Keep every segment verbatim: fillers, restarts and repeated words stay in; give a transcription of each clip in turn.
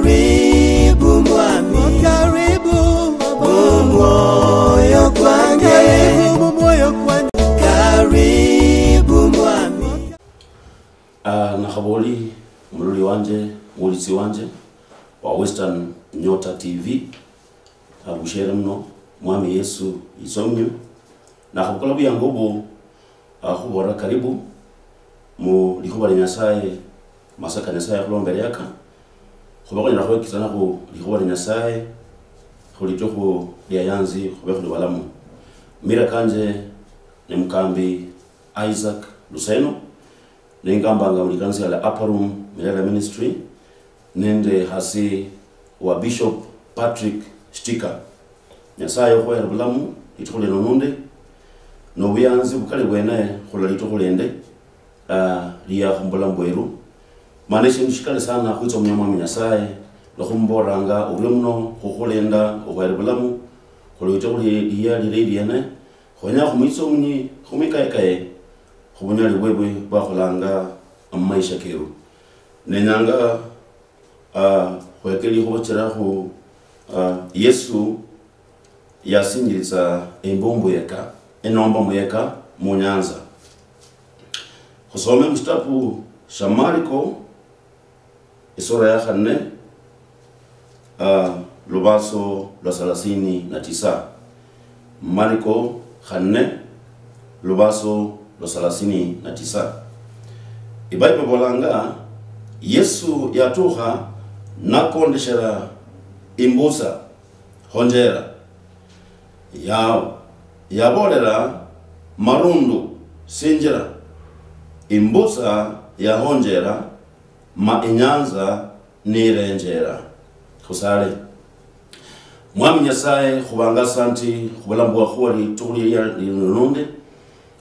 Karibu mwami. Karibu. Mumwoyo kwange. Karibu mumwoyo kwange. Karibu mwami. Ah, nakhaboli muloli wanje, mulitsi wanje wa Western Nyota T V, abushere muno, Mwami Yesu yitsomunyu. Nakhabukula buyangu obu, ah, khubola karibu mu likhuba lia Nyasaye, masaka Nyasaye khulombere yaka. Khuba khunyala khwekitsana khu likhuba lia Nyasaye, khulitukhu lia yanzi, khube khuli balamu. Mira kanje ni Mukambi Isaac Luseno, nengambanga mulikanisa lia Upper Room Milele Ministry, nende hasi wa Bishop Patrick Shtika. Nyasaye okhuhere bulamu litukhu lino nunde, nobuyanzi bukali bwene khula litukhu linde, ah, lia khumbulamu bweru. Mana eshindu shikali sana khwitsa mumia Mwami Nyasaye, lwa khumbolanga orio muno khukhulinda, okhuhere bulamu, khuli litukhu li-, lia lile liene, khwenya khumwitsa omunyi, khumikaye kaye, khubunyali bwebwe bwakholanga mumaisha keru. Nenyanga, ah, khweke likhuba chira khu, ah, Yesu yasinjilitsa imbumbu yeka, enomba muyeka munyanza. Khusome mushitabu sha Mariko, isura ya khanne, ah, lubaso lwa thelathini na tisa. Mariko khanne, lubaso lwa thelathini na tisa. Ibaibo ibolanga, Yesu yatukha nakondeshera imbutsa honjera. Ya-, yabolera marundu, "Sinjira." Imbutsa yahonjera, ma inyanza nirenjera. Khusale. Mwami Nyasaye, khubanga asanti khubulamu bwakhuwa litukhu lia lino lundi.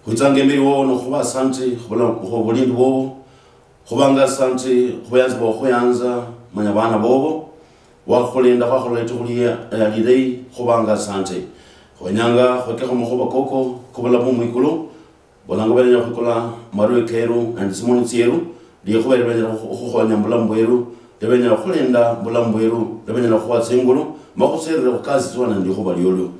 Khwitsanga imberi wowo nokhuba asanti khubula-, khubulindi bwobo. Khubanga asanti khubuyanzi bwokhuyanza, manya bana bobo. Wakhulinda khwakhola litukhu lia, eh, lilayi, khubanga asanti. Khwenyanga khwekekho makhuba koko kobulamu mwikulu. Bolanga banyala khwikula marwe keru nende tsimoni tsieru, likhuba libenyala khu-, khukhonya mubulamu bweru, libenyala khulinda mubulamu bweru, libenyala khukhuwa tsingulu, ma khutserere khukasi tsiwana nende likhuba liolio.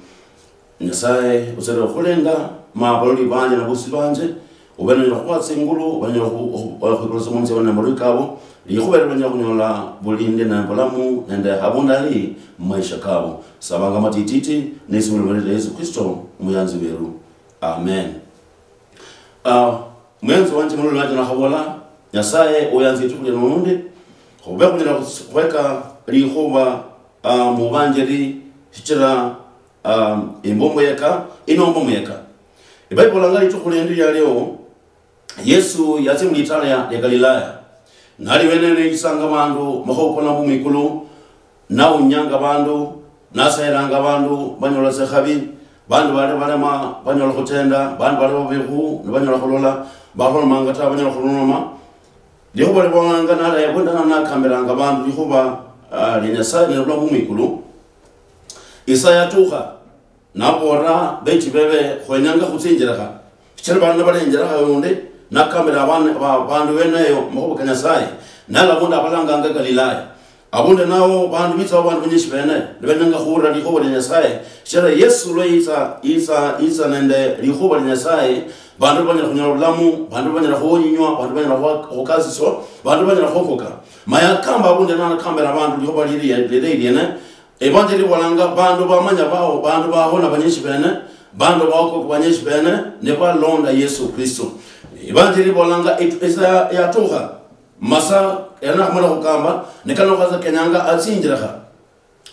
Nyasaye, otserere khulinda, ma abaloli banje na bosi banje, obe nonyala khukhuwa tsingulu, banyala khu-, khu-, khwikula tsimoni tsiabo nende marwe kabo, likhuba libenyala khunyola bulindi nende bulamu nende habundu hali mumaisha kabo. Sabanga matititi, nesi mulimalira Yesu Kristo, omuyanzi weru. Amen. Ah, mwenzi wanje muloli wanje nakhabola, Nyasaye oyanza litukhu lino lundi, khube khunyala khus-, khweka likhuba, ah, mubanjeri, shichira, ah, imbombo yeka, inomba muyeka. Ibaibuli ibolanga litukhu lindi lia leo, Yesu yatsia mulitala lia Galilaya. Nali wenene yitsanga bandu makhuwa kona mumwikulu, naunyanga bandu, nasayilanga bandu banyola tsikhabi, bandu bali balema banyola khutenda, bandu bali babikhu nibanyola khulola, bakholomanga ta banyola khuloloma. Likhuba libolanga nali abundu ano nakambiranga bandu likhuba, ah, lia Nyasaye lilabula mumwikulu. Isaa yatukha, naboolera beechi bebe, "Khwenyanga khutsie injerekha, shichira bandu nibalia injerekha." Undi nakambira abana, ba-, bandu beneyo makhuwa ka Nyasaye, nali abundu abalanganga Galilaya. Abundu nawo bandu bitsawo bandu banyishi bene, nibenyanga khuhulira likhuwa lia Nyasaye, shichira Yesu lwa yitsa, yitsa, yitsa nende likhuwa lia Nyasaye, bandu banyala khunyola bulamu, bandu banyala khuhonyinywa, bandu banyala khuha-, khukasiswa, bandu banyala khuokoka. Ma yakamba abundu nawo nakambira abandu likhuwa lili, lili liene, Evanjeli ibolanga bandu bamanya bao, bandu bahona banyishi bene, bandu baokoka banyishi bene, nibalonda Yesu Kristo. Evanjeli ibolanga itu-, isaa yatukha, masa yanakhamala khukamba, nikano khasa kenyanga atsinjirekha.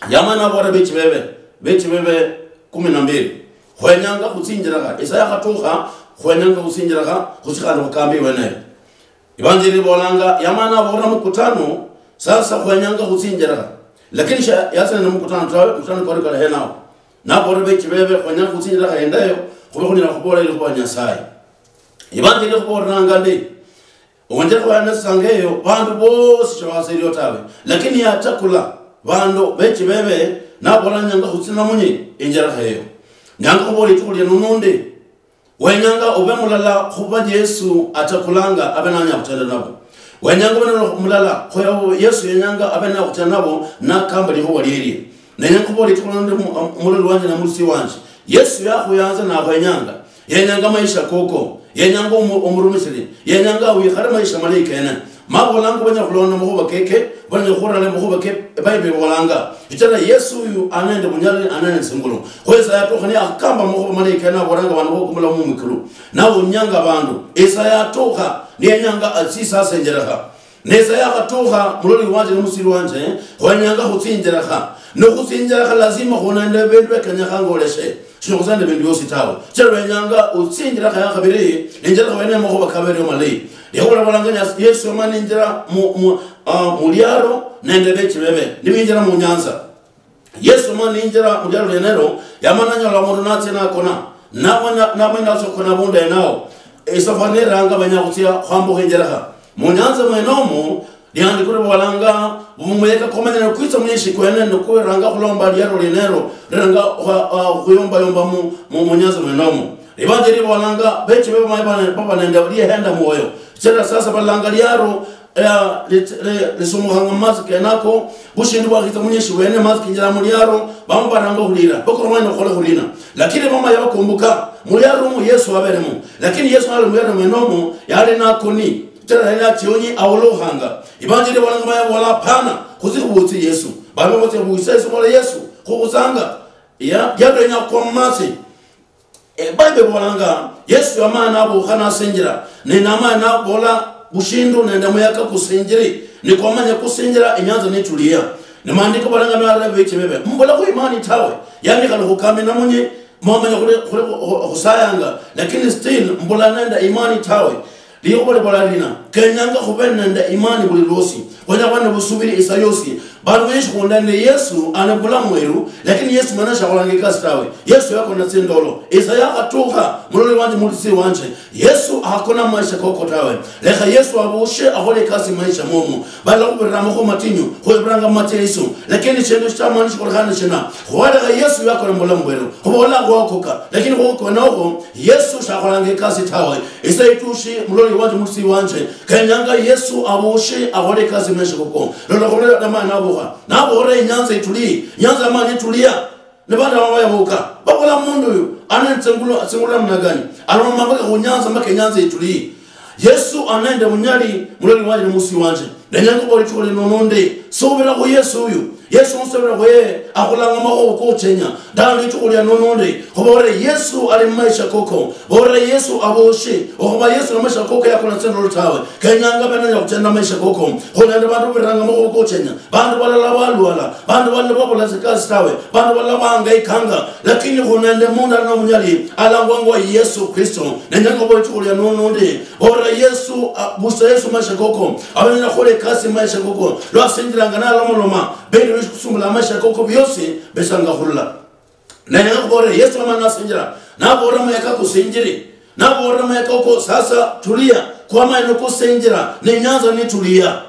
Yamana abora bechi bebe, bechi bebe kumi na mbili. Khwenyanga khutsinjirekha, isaa yakhatukha, khwenyanga khutsinjirekha, khusikhana khukambi weneyo. Ivanjili ivolanga, yamana avola mukutano, sasa khwenyanga khutsinjirakha. Lakini sha yasena ni mukutano tawe, mukutano kwali kali henawo. Navola vechi veve, khwenyanga khutsinjirakha hendeyo, khuve khunyala khuvola ilikhuva Nyasaye. Ivanjili ikhuvolanga ndi, onjekho yanasanga eyo, vandu vosi shivaserio tawe. Lakini yatakula vandu vechi veve, navola nyanga khutsina munyi injirakha eyo. Nyanga khuvola itukhu lia nunundi, Wenyanga ove mulala khuva Yesu atakulanga ave nanyala khutenda navo. Wenyanga ube nende mulala, khoya Yesu yenyanga abe nakhuchia nabo nakamba likhuwa lielie. Nenyanga khubola litukhu lino ndi mu-, muloli wanje na mulusi wanje. Yesu yakhuyanza nakhwenyanga. Yenyanga maisha koko. Yenyanga omu-, omurumishili. Yenyanga wikhale maisha malayi kene. Mabolanga banyala khulonda makhuba keke, banyala khurana makhuba ke Bible ibolanga. Sichila Yesu uyu anende bunyali, anende singulu. Khwesa yatukha ni akamba makhuba malayi kene abolanga bandu bokumula mu mikulu. Nawe unyanga bandu. Isa yatukha ni yenyanga asisa asenjerekha. Nesa yakhatukha muloli wanje ni musiri wanje, khwenyanga khutsinjerekha. Nokhutsinjerekha lazima khunende bindu biakenyekhanga oleshe. Shinyokhusende bindu biosi tawe. Chero wenyanga utsinjerekha yakhabiri, injerekha wene makhuba kaberio malayi. Likhuwa liabolanga Yesu yamani injira mu, mu, ah, muliaro nende bechi bebe. Nibinjira mu nyanza. Yesu ma ninjira muliaro lienero, yama nanyola omundu natsia nakona, namwena, namwena atsia okona abundu enao. Esafari neranga banya khutsia khwambukha injerekha. Munyanza mwenomo, liandiko libolanga, mumuyeka komanyana kwitsa mwishi kwene, nikwiranga khulomba liaro lienero, riranga khwa-, ah, khuyombayomba mu, mu, munyanza mwenomo. Libanja libolanga, bechi bebe baba nende liehenda mwoyo. Sichira sasa balanga liaro, eh, li-, li-, lisumukhanga mumatsi kenako, bushindu bwakhitsa munyeshi wene, matsi kinjira muliaro, bamwe baranga okhulira, bakoromanya okhola khulina. Lakini bamaya bakumbuka, muliaro omo Yesu aberemo. Lakini Yesu nali muliaro mwenomo, yali nakoni, tera yali ationyi, aolokhanga. Ibanjili bolanga maya bola, "Hapana, khutsi khubutsi Yesu." Bamwe botsi butsi Yesu, bola, "Yesu, khubutsanga." Ya, yadwenya kwa mumatsi. E, Bible ibolanga, Yesu yamala nabukha nasinjira, ne namala nabola bushindu nende muyaka kusinjiri, nikwamanya kusinjira, inyanza nitulia. Ne maandiko bolanga nalala bechi bebe, "Mbulakho imani tawe, yani khali khukamina munye, mwamanya khuli, khuli khu-, khu-, khusayanga, lakini still mbula nende imani tawe." Likhuba libola lina, kenyanga khube nende imani buli lwosi, khwenya khube nende busubiri isa yosi. Bandu benshi khundende Yesu ali bulamu weru, lakini Yesu mana shakholanga ikasi tawe. Yesu yakona tsindolo. Isa yakhatukha, muloli wanje, mulisi wanje. Yesu akona maisha koko tawe. Lekha Yesu abushe akhole ikasi maisha momo. Balala khubirira makhuwa matinyu, khubiranga mumatia Yesu. Lakini shindu shitamani shikholikhana shina? Khwalekha Yesu yakona mubulamu bweru. Khubola khwokoka, lakini khwokoka nokho, Yesu shakholanga ikasi tawe. Isa itushi, muloli wanje, mulisi wanje. Kenyanga Yesu abushe akhole ikasi maisha koko. Lola khubirira namani nabukha. Nabola inyanza ituli, inyanza yamani itulia. Ne bandu bamwe bayabuka, babola, "Mundu uyu, ana tsingulu, tsingulu namna gani? Aloma mpaka khu nyanza, mpaka inyanza ituli." Yesu anende munyali, muloli wanje ne musi wanje. Nenyanga khubole litukhu lino nonde, subira khu Yesu uyu. Yesu musubira khweye, akhulanga makhuwa kochenya. Ndalo litukhu lia nonde, khubole Yesu ali mumaisha koko. Bole Yesu aboshe, okhuba Yesu na maisha koko yakona tsindolo tawe. Kenyanga benenya khuchenda maisha koko. Khunende bandu biranga makhuwa kochenya. Bandu balala balwala, bandu balala babola tsikasi tawe, bandu balala bahangaikanga, lakini khunende mundu ali nomunyali, alangwangwa Yesu Kristo. Nenyanga khubola litukhu lia nono ndi, bora Yesu, ah, busa Yesu maisha koko, abanyala khukhola ekasi maisha koko, lwasinjilanga nalomoloma, bindu bikusumbula maisha koko biosi, bisanga khurula. Nenyanga khubola, Yesu amala nasinjila, nabola muyaka kusinjili, nabola muyaka koko, sasa tulia, kwamanya nikusinjila, ne nyanza nitulia.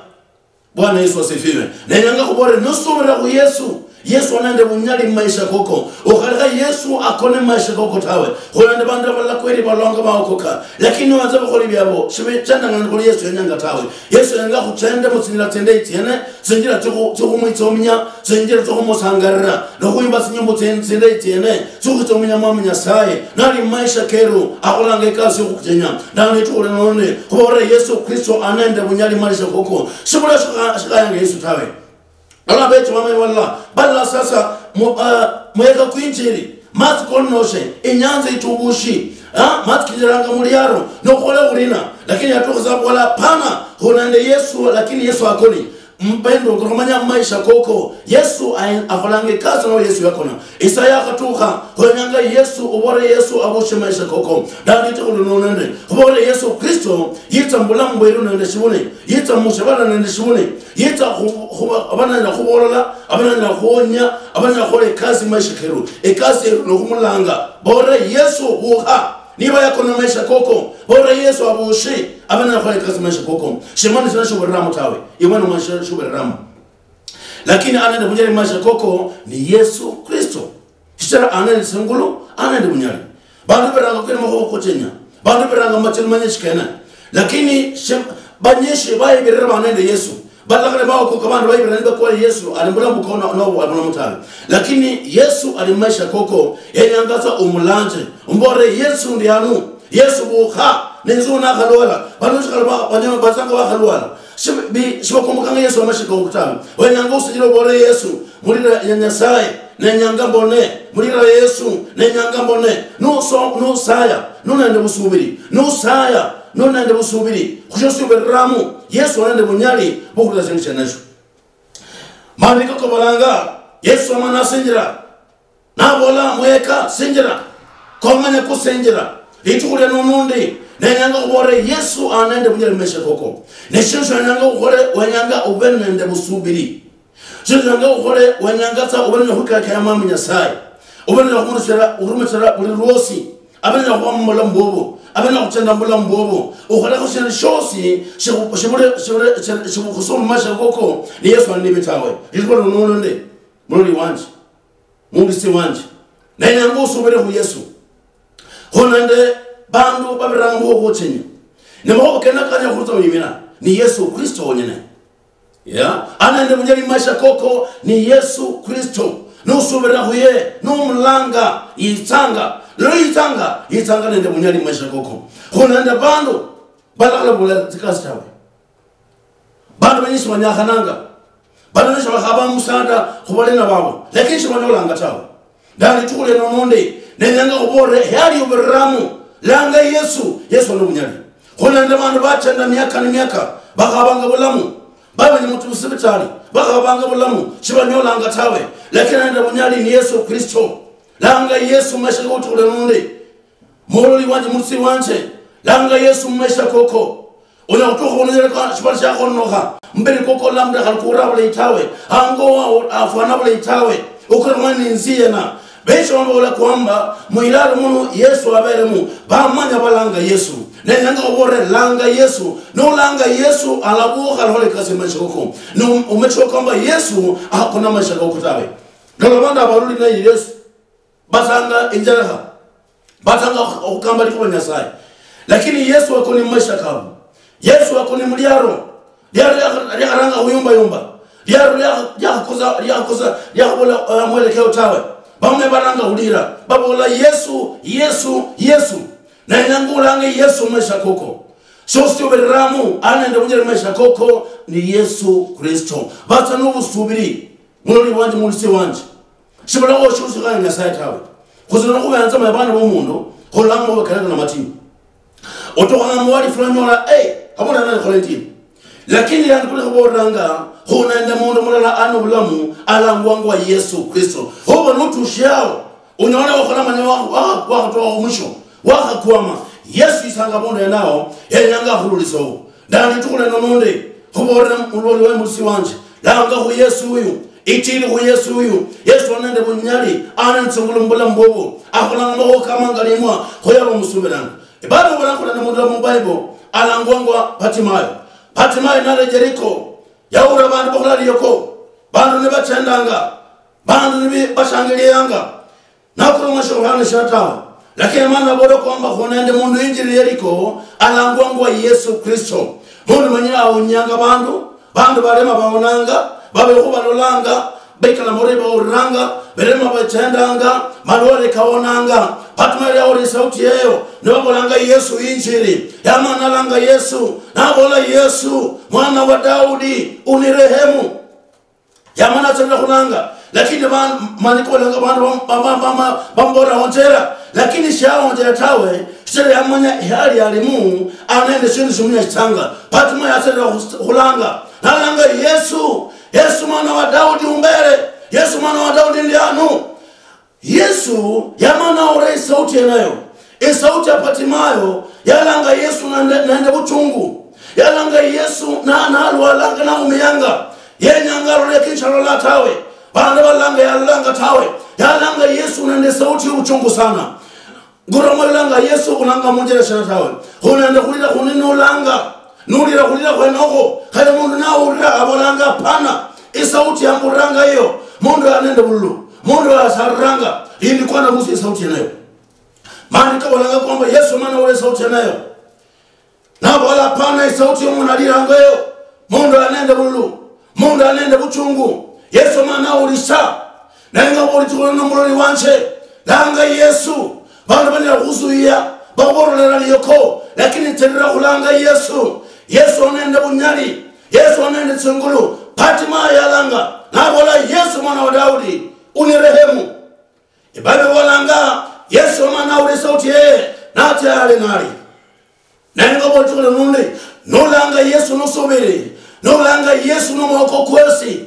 Bwana Yesu asifiwe. Nenyanga khubola, nusubira khu Yesu, Yesu anende bunyali mumaisha koko. Ukhalekha Yesu akone mumaisha koko tawe. Khulende bandu abalala kweli balonga baokoka. Lakini nibanza bakholi biabo, shibichendangana khuli Yesu yenyanga tawe. Yesu yenga khuchende mutsinjila tsindeyi tsiene, tsinjila tsikhu-, tsikhumwitsominya, tsinjila tsikhumusangalira, nokhwimba tsinyimbo tsi-, tsindeyi tsiene, tsikhwitsominya Mwami Nyasaye. Nali mumaisha keru, akholanga ekasi yokhukhuchenya. Ndano nitukhu lino nonde, khuboolera Yesu Kristo anende bunyali malisha koko. Shibula shikha-, shikhayanga Yesu tawe. Bala becho bamwe balala, balala sasa mu-, ah, muyaka kwinjili, matsi konoshe, inyanza itubushi, ah, matsi kinjilanga muliaro, nokhola urina. Lakini yatukha sa bola, "Pana, khunende Yesu," lakini Yesu akoni. Mpendwa, khumanya maisha koko, Yesu a-, akholanga ekasi no Yesu yakona. Isaya akhatukha, khwenyanga Yesu, ubore Yesu abushe maisha koko. Ndandite khuli nonende, khubore Yesu Kristo, yitsa mubulamu bweru nende shibune, yitsa mushabala nende shibune, yitsa khu-, khuba, abananyala khubolola, abananyala khuonya, abananyala khukhola ekasi maisha keru. Ekasi yeru nokhumulanga. Bore Yesu, bukha. Niba yakona maisha koko, bora Yesu abushe, abe nakhola ekasi maisha koko. Shimani sina shuburiramo tawe. Iwe no maisha shuburiramo. Lakini anende bunyali maisha koko ni Yesu Kristo. Shichira anende singulu, anende bunyali. Bandu beranga kwene makhuwa kochenya. Bandu beranga machelu manyishi kena. Lakini shim-, Banyishi bayibirira bana nende Yesu. Balakhale baokoka bandu bayibirira nibakwa Yesu ali mulamu koko no-, no-, ali mulamu tawe. Lakini Yesu ali mumaisha koko, yenyanga sa umulanje. Umbolere, "Yesu ndi hanu. Yesu bukha. Ninzu nakhalwala." Bandu shikhala ba-, banyama basanga bakhalwala. Shib-, bi-, shibakumbukanga Yesu amaisha koko tawe. Wenyanga usinjire ubolere Yesu, "Mulira ya Nyasaye, nenyanga mbone. Mulira Yesu, nenyanga mbone." Nuso-, nusaya, nunende busubiri. Nusaya, nunende busubiri. Khusho siubiriramu, Yesu nende bunyali bukhurula shindu shenesho. Maandiko kabolanga, Yesu amana asinjira. Nabola, "Mweka, sinjira." Komanya kusinjira. Litukhu lia nunundi, nenyanga khubolere, Yesu ali nende bunyali mumaisha koko. Ne shindu shwenyanga ukhole, wenyanga ube nende busubiri. Shindu shwenyanga ukhole, wenyanga sa ube nende khwikakaya Mwami Nyasaye. Ube nende khumurushira, khurumishira buli lwosi. Abe nende khuba mubulamu bwobo. Abe nende khuchenda mubulamu bwobo. Ukholekho shindu shiosi, shikhu-, shibule, shibule, shi-, shibukhusa mumaisha koko, ni Yesu ali nibi tawe. Litukhu lia nunundi, muloli wanje. Muhulisi wanje, nenyanga usubire khu Yesu. Kho nende bandu babiranga mu khuchenye. Ne makhuwa kene kanyala khutsa wimina, ni Yesu Kristo wonyene. Yeah. Anende bunyali maisha koko ni Yesu Kristo. Nusubira khuye, numulanga, yitsanga. Lero yitsanga, yitsanga nende bunyali maisha koko. Kho nende bandu, balala bula tsikasi tawe. Bandu benyi shibanyakhananga. Bandu benyi shibakhaba musada khubalina babo. Lakini shibanyolanga tawe. Ndali litukhu lino nundi, nenyanga khubolere, hali ubiriramu, langa Yesu, Yesu ni bunyali. Khuli nende bandu bachenda miaka ni miaka, bakhabanga bulamu. Babenya mu sibitali, bakhabanga bulamu, shibanyolanga tawe. Lakini nende bunyali ni Yesu Kristo. Langa Yesu maisha litukhu lino nundi. Muloli wanje, murusi wanje, langa Yesu mumaisha koko. Onyala khutukha khunonyera kwa shibala shiakhonokha, mubiri koko labda khali kuura bulayi tawe, hango wao afwana bulayi tawe, ukira mwana inzi yena. Benshi babola kwamba, muilalo muno Yesu aberemo, bamanya balanga Yesu. Nenyanga khubolere, langa Yesu. Nolanga Yesu, alabukha, alahola ekasi mumaisha koko. No, umechua kwamba Yesu akona maisha koko tawe. Lola bandu abaruli naye Yesu. Batsanga injerekha. Batsanga okhukamba likhuwa Nyasaye. Lakini Yesu akoni mumaisha kabu. Yesu akoni muliaro. Liaro liakha-, liakharanga khuyumba yumba. Liaro liakha-, liakhakosa, liakhakosa, liakhabula, eh, mwelekeo tawe. Baume baranga khulira. Babola, "Yesu, Yesu, Yesu." Nenyanga ulange Yesu mumaisha koko. Shosi obiriramu, anende bunyere mumaisha koko, ni Yesu Kristo. Batsa nobusubiri. Muloli wanje, muhulisi wanje. Shibulaho shiosi khali Nyasaye tawe. Khusira khubenza mwe bana bomundu, khulamo bakalaka na matini. Otokhana muwali fulani ola, "Eh, habona nani khola ndini." Lakini yani kule khubolanga, khuna nende mundu mulala ano bulamu, alangwangwa Yesu Kristo. Hoba notushiao, unyole wakhola manya wa-, wa-, wakhatoa omusho, wakhakwama. Yesu isanga mundu yenao, yenyanga akhululiseho. Ndandi tukhule nomunde, khubolera muloli we musi wanje, langa khu Yesu uyu, itili khu Yesu uyu. Yesu ali nende bunyali, ali nende tsingulu mubulamu bwobo, akholanga makhuwa kamangalimwa, khuyaba omusubiranga. Ebible ibola khuli nende mundu wa mu Bible, alangwangwa Bartimayo. Bartimayo nali Jeriko, yawura bandu bakhula liyoko, bandu nibachendanga, bandu nibi-, bashangilianga. Nakorwa mwa shiokhurano shia tawe. Lakini mana nabola kwamba khuli nende mundu yinjili Yeriko, alangwangwa Yesu Kristo. Mundu manyire awonyanga bandu, bandu balema bawonanga, babekhu balolanga, baikala muri bawuliranga, bilema bachendanga, malwale kawonanga. Bartimayo yawulira isauti yeyo, nibabolanga Yesu yinjili. Yamana nalanga Yesu, nabola, "Yesu, mwana wa Daudi, unirehemu." Yamana atserera khulanga, lakini ban-, maandiko balanga bandu bam-, bam-, bam-, bam-, bamubora honjera, lakini shiahonjera tawe, shichira yamanya ehali alimu, anende shindu shimunyashitsanga. Bartimayo yatserera khus-, khulanga, nalanga, "Yesu, Yesu mwana wa Daudi umbere, Yesu mwana wa Daudi ndi hanu." Yesu yamana aura isauti yeneyo. Isauti ya Bartimayo yalanga Yesu nende, nende buchungu. Yalanga Yesu na, nalwalanga naumiyanga. Yenyanga alole lakini shalola tawe. Bana balanga yalanga tawe. Yalanga Yesu nende sauti yobuchungu sana. Ngurama yalanga Yesu khulanga munjira shina tawe. Khunende khulira khuni nulanga. Nulira khulira khwenokho. Khali mundu naulira abolanga hapana. Isauti yamburanga iyo. Mundu anende bululu. Mundu asariranga. Indi kwana busi isauti yeneyo. Maandiko kabolanga kwamba Yesu mana ule sauti yanayo. Nabola, hapana, isauti yomundu alirangayo, mundu ali nende bululu, mundu ali nende buchungu. Yesu mana naulisa, nenga buli chikolo nomuloli wanje, langa Yesu. Bandu banyala khuzuia, bakhuborolera liyoko, lakini tirira khulanga Yesu. Yesu ali nende bunyali, Yesu ali nende tsingulu. Patimayo yalanga, nabola, Yesu, mwana wa Daudi, unirehemu. Ebible ibolanga, Yesu mana naulisa sauti yeye, natsia hale nali. Naye nga bwachukula nundi, nolanga Yesu nosubiri, nolanga Yesu nomwoko kwosi,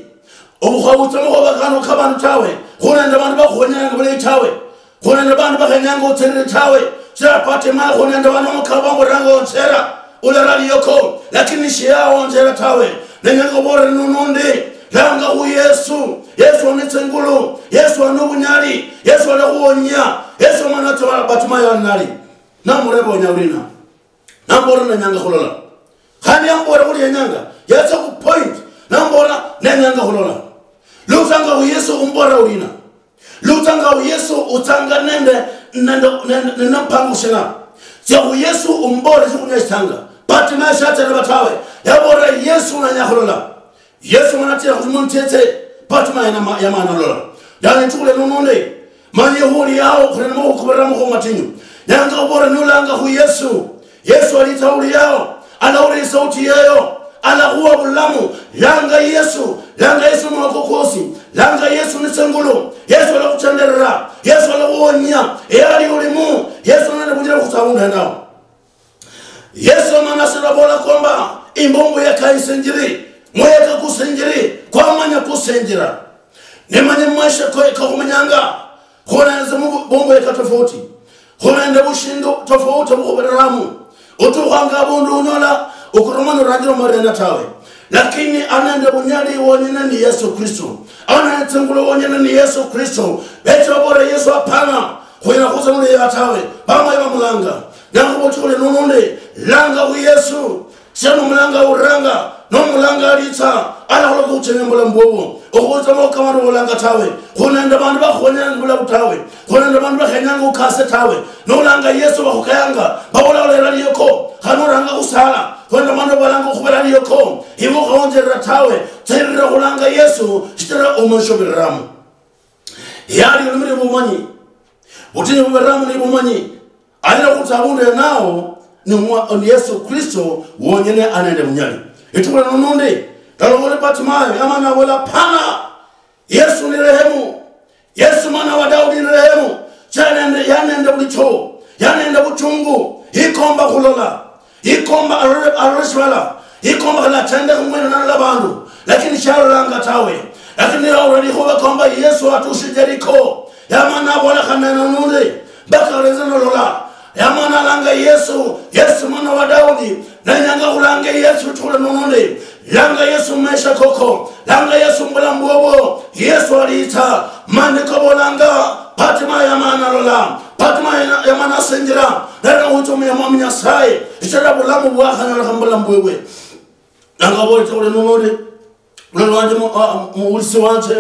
obukhawutsa makhuwa kano kabandu tawe, khuli nende bandu bakhukhonyanga bulayi tawe, khuli nende bandu bakhenyanga otserere tawe, sira Patimayo khuli nende bandu bamukaba bamuranga onjera, ulara liyoko, lakini shiyaonjera tawe. Nenyanga khubolera nundi, langa khu Yesu. Yesu ali netsingulu, Yesu ali nobunyali, Yesu alakhuwonya. Yesu mana atsa Patimayo nali, namureba, onyala ulina? Nambola, nenyanga khulola. Khandi yambola khuli yenyanga, yatsia khu point, nambola, nenyanga khulola. Lutsanga khu Yesu khumbola ulina? Lutsanga khu Yesu utsanga nende, nende, nende, nende mpango shina? Tsia khu Yesu umbole shikhunyashitsanga. Patimayo shatsereba tawe. Yabola, Yesu, nenya khulola. Yesu mana atsia khumoni tsietsie, Patimayo yamana alola. Yani nchukule nunundi, manye huli yao khuli namo khukuberamo khu matinyu. Nyanga ubore nulanga khu Yesu. Yesu alitsa huli yao, alaulira isauti yeyo, alakhuwa bulamu. Langa Yesu, langa Yesu mwako kwosi, langa Yesu nitsengulu. Yesu alakhuchenderera, Yesu alakhuwonya, eyali ulimu, Yesu nende bunyala khutsa abundu henao. Yesu amana sinabola kwamba imbombo yaka isinjiri, mweyaka kusinjiri, kwamanya kusinjira. Nimanye maisha ko-, kakhumenyanga, khuli nende mu-, bombo yaka tofauti, khuli nende bushindu tofauti bukhubereramu. Otukhanga abundu unyola okuruma noranjira omarena tawe. Lakini ali nende bunyali wonyene ni Yesu Kristo. Ali nende tsingulo wonyene ni Yesu Kristo. Becha babore Yesu, hapana, khwina khuza nuli ya tawe. Bamayi bamulanga. Nakhubochole nunundi, langa khu Yesu. Sia nomulanga uranga, nomulanga alitsa, alakhola khuchenya mubulamu bwobo. Okhuza mokama nobolanga tawe. Khuli nende bandu bakhukhonyanga bulamu tawe. Khuli nende bandu bakhenyanga ukase tawe. Nolanga Yesu bakhukayanga, babola olera liyoko, khandi oranga khusala, khwenda mwana obalanga okhubera liyoko, iwe okhaonjerera tawe, tserera khulanga Yesu, shichira omanyisho biramo. Yali olumire bumanyi, butinyu buberamu ni bumanyi, alira khutsa abundu enao, ni mwa-, ni Yesu Kristo wonyene anende bunyali. Itukula nunundi, lalokhole Patimayo, yamana abola, pana, Yesu ni rehemu. Yesu mwana wa Daudi ni rehemu. Chanende, yanende bulicho. Yanende buchungu. Ikomba khulola. Ikomba alole, alole shibala. Ikomba khala chende khumwene nalola bandu. Lakini shalolanga tawe. Lakini already khuba komba Yesu atushi Jeriko. Yamana abola khanene nunde. Mpaka aleze nolola. Yamana alanga Yesu. Yesu mwana wa Daudi. Nenyanga khulanga Yesu tule nunundi. Langa Yesu maisha koko. Langa Yesu mbulamu bwobo. Yesu aliitsa. Maandiko kabolanga, Patimayo yamana alola. Patimayo yamana asinjira. Nalira khuchuma ya Mwami Nyasaye. Ichira bulamu bwakhanyolekha mbulamu bwebwe. Nanga bole tule nunundi. Mulolo wanje mu-, ah, muwulisi wanje.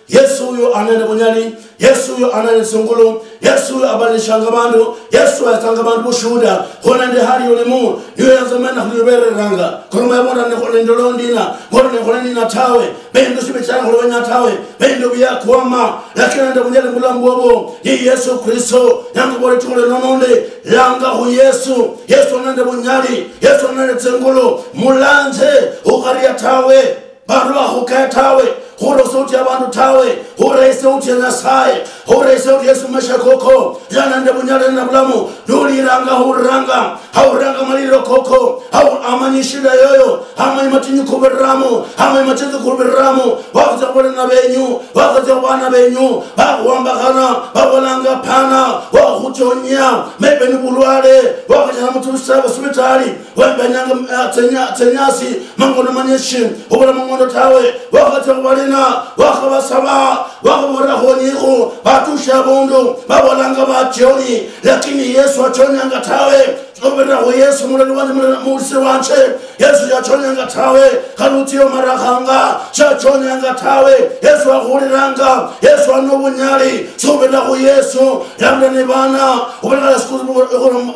Yesu uyo anende bunyali. Yesu uyo anende sungulu. Yesu uyo abalishanga bandu. Yesu ayetsanga bandu bushuhuda. Khona ndi hali ulimu. Niyo yanza mena khulibereranga. Koroma yabona ne khole ndolo ndina. Khona ne khole ndina tawe. Bindu sibichana khuli wenya tawe. Bindu biyakwama. Lakini nende bunyali mbulamu bwobo. Ni Yesu Kristo. Nanga bole tule nunundi. Langa khu Yesu. Yesu nende bunyali. Yesu nende tsingulu. Mulanje. Ukharia tawe. Bandu bakhukaya tawe, khura sauti ya bandu tawe, khura isauti ya Nyasaye, khura isauti Yesu maisha koko, yana nende bunyali na bulamu, nuliranga, huranga, hauranga maliro koko, hau-, amanyi shida yoyo, amanyi matinyu kubiramo, amanyi matinyu kubiramo, wakhatsia khubana benyu, wakhatsia khubana benyu, bakhuambakhana, babolanga pana, wakhuchonya, maybe ni bulwale, wakhachana mutu sibitali, wembenyanga, eh, tsenya-, tsenyasi, mangondo manyishi, obula mangondo tawe, wakhatsia khubalina, wakhabasaba, wakhabolera khonyikhu, batushe abundu, babolanga bachoni, lakini Yesu achonyanga tawe, Suvira khu Yesu, muloli wanje, muloli, muwulisi wanje. Yesu yachonyanga tawe, khali utsio marakhanga, shachonyanga tawe. Yesu akhuliranga, Yesu ano bunyali. Suvira khu Yesu, labda ni bana, ubulekhala sikulu,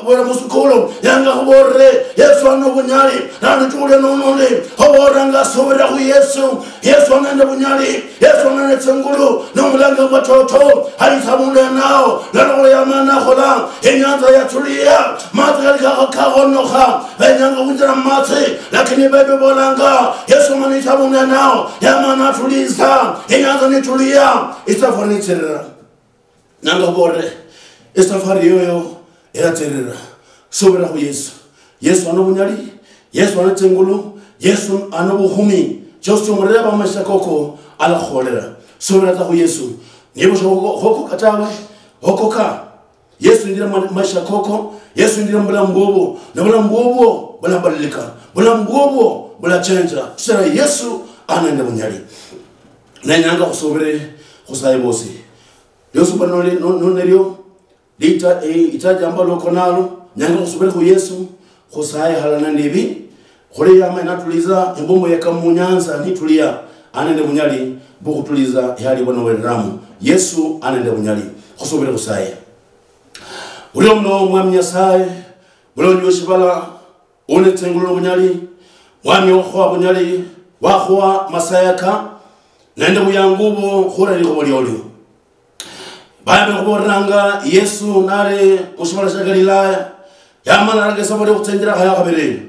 bwera musukulu, yanga khuborere, Yesu ano bunyali, nandi tulia nono ndi, khuboranga suvira khu Yesu, Yesu anende bunyali, Yesu anende tsingulu, nomulanga bwatoto, ali sabunde nao, nalokole yamana akhola, inyanza yatulia, matsi kali kakho-, kakhonokha, benyanga khunjira mumatsi, lakini Bible bolanga, Yesu amani sabunde nao, yamana atuliza, inyanza nitulia, isafari nitsirira. Nanga khubolere, esafari yoyo elatsirira. Subira khu Yesu. Yesu ano bunyali, Yesu ano tsingulu, Yesu ano bukhumi. Chosi chomureba maisha koko, alakhukholera. Subira tsa khu Yesu. Niba shokoka tawe, okoka. Yesu ndira ma-, maisha koko, Yesu ndira mubulamu bwobo, na bulamu bwobo bulabadilika. Bulamu bwobo bulachenja. Sera Yesu anende bunyali. Nenyanga khusubire khusaye bosi. Liosi bwana noli-, no-, no-, nelio, lita-, eh, itaji ambalo uko nalo, nyanga khusubire khu Yesu, khusaye halala nende ibi, khuli yama inatuliza, imbombo yeka mu nyanza, nitulia, anende bunyali, bukhutuliza, ihali bwana wereramu. Yesu anende bunyali, khusubire khusaye. Urio muno, Mwami Nyasaye, mulonji weshibala, Une tsengulu bunyali, Mwami wakhuwa bunyali, wakhuwa masayaka, nende buyangu bo khura likhubo liolio. Bible khubolanga Yesu nali mushivala shia Galilaya, yamala alagesa bali khutsenjera khaya khabili.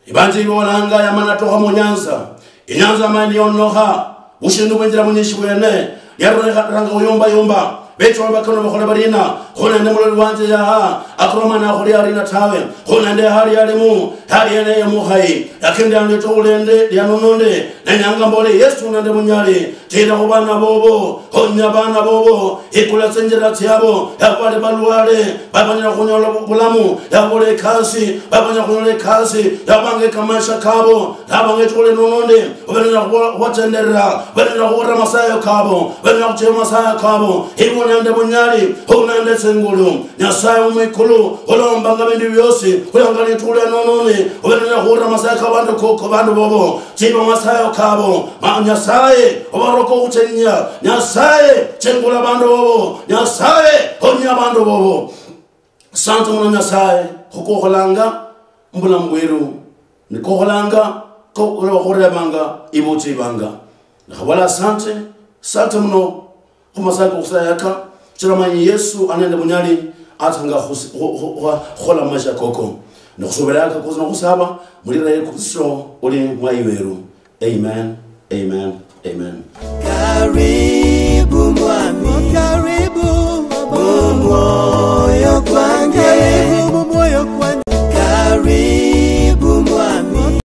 Ibanje ibolanga yamala atokha mu nyanza, inyanza amani yonokha, bushindu bwenjira munyishi bwene, yarulekha ranga uyumba yumba. Becho bakano bakhola barina, khona ne muloli wanje yaha, akuroma na khuli arina tawe. Khona nde hali alimu, hali ene ya muhayi. Lakini ande to ulende, ya nononde, na nyanga mbole Yesu nande munyali. Tira khubana bobo, honya bana bobo, ikula tsinjira tsiabo, yabali balwale, babanyira khunyola bu-, bulamu, yabole kasi, babanyira khunyola kasi, yabange kamasha kabo, Nabanga echukule nononde, oberera khuba-, khubatenderera, oberera khuwulira amasayo kabo, oberera khuchia amasayo kabo, iwe nende bunyali, hu nende tsingulu. Nyasaye wo mwikulu, ulombanga bindu biosi, khulanga litukhu lia nonone, oberera khuwulira amasayo ka bandu ko-, ko bandu bobo, chiba amasayo kabo. Ma-, Nyasaye, obaroka okhuchenya, Nyasaye, chengula bandu bobo, Nyasaye, honya bandu bobo. Asante muno Nyasaye, khukokholanga mubulamu bweru, nikokholanga ko-, khurebanga ibuchibanga. Nakhabola asante, asante muno khumasaa kokhusayaka, chira manyi Yesu anende bunyali atanga khusi-, khu-, khu-, khu-, khukhola mumaisha koko. Nikhusubiraka kosi nokhusaba, mulira ye Kristo uli mwayi weru. Amen, amen, amen. Karibu mwami. Karibu. Mumwoyo kwange. Karibu mumwoyo kwange.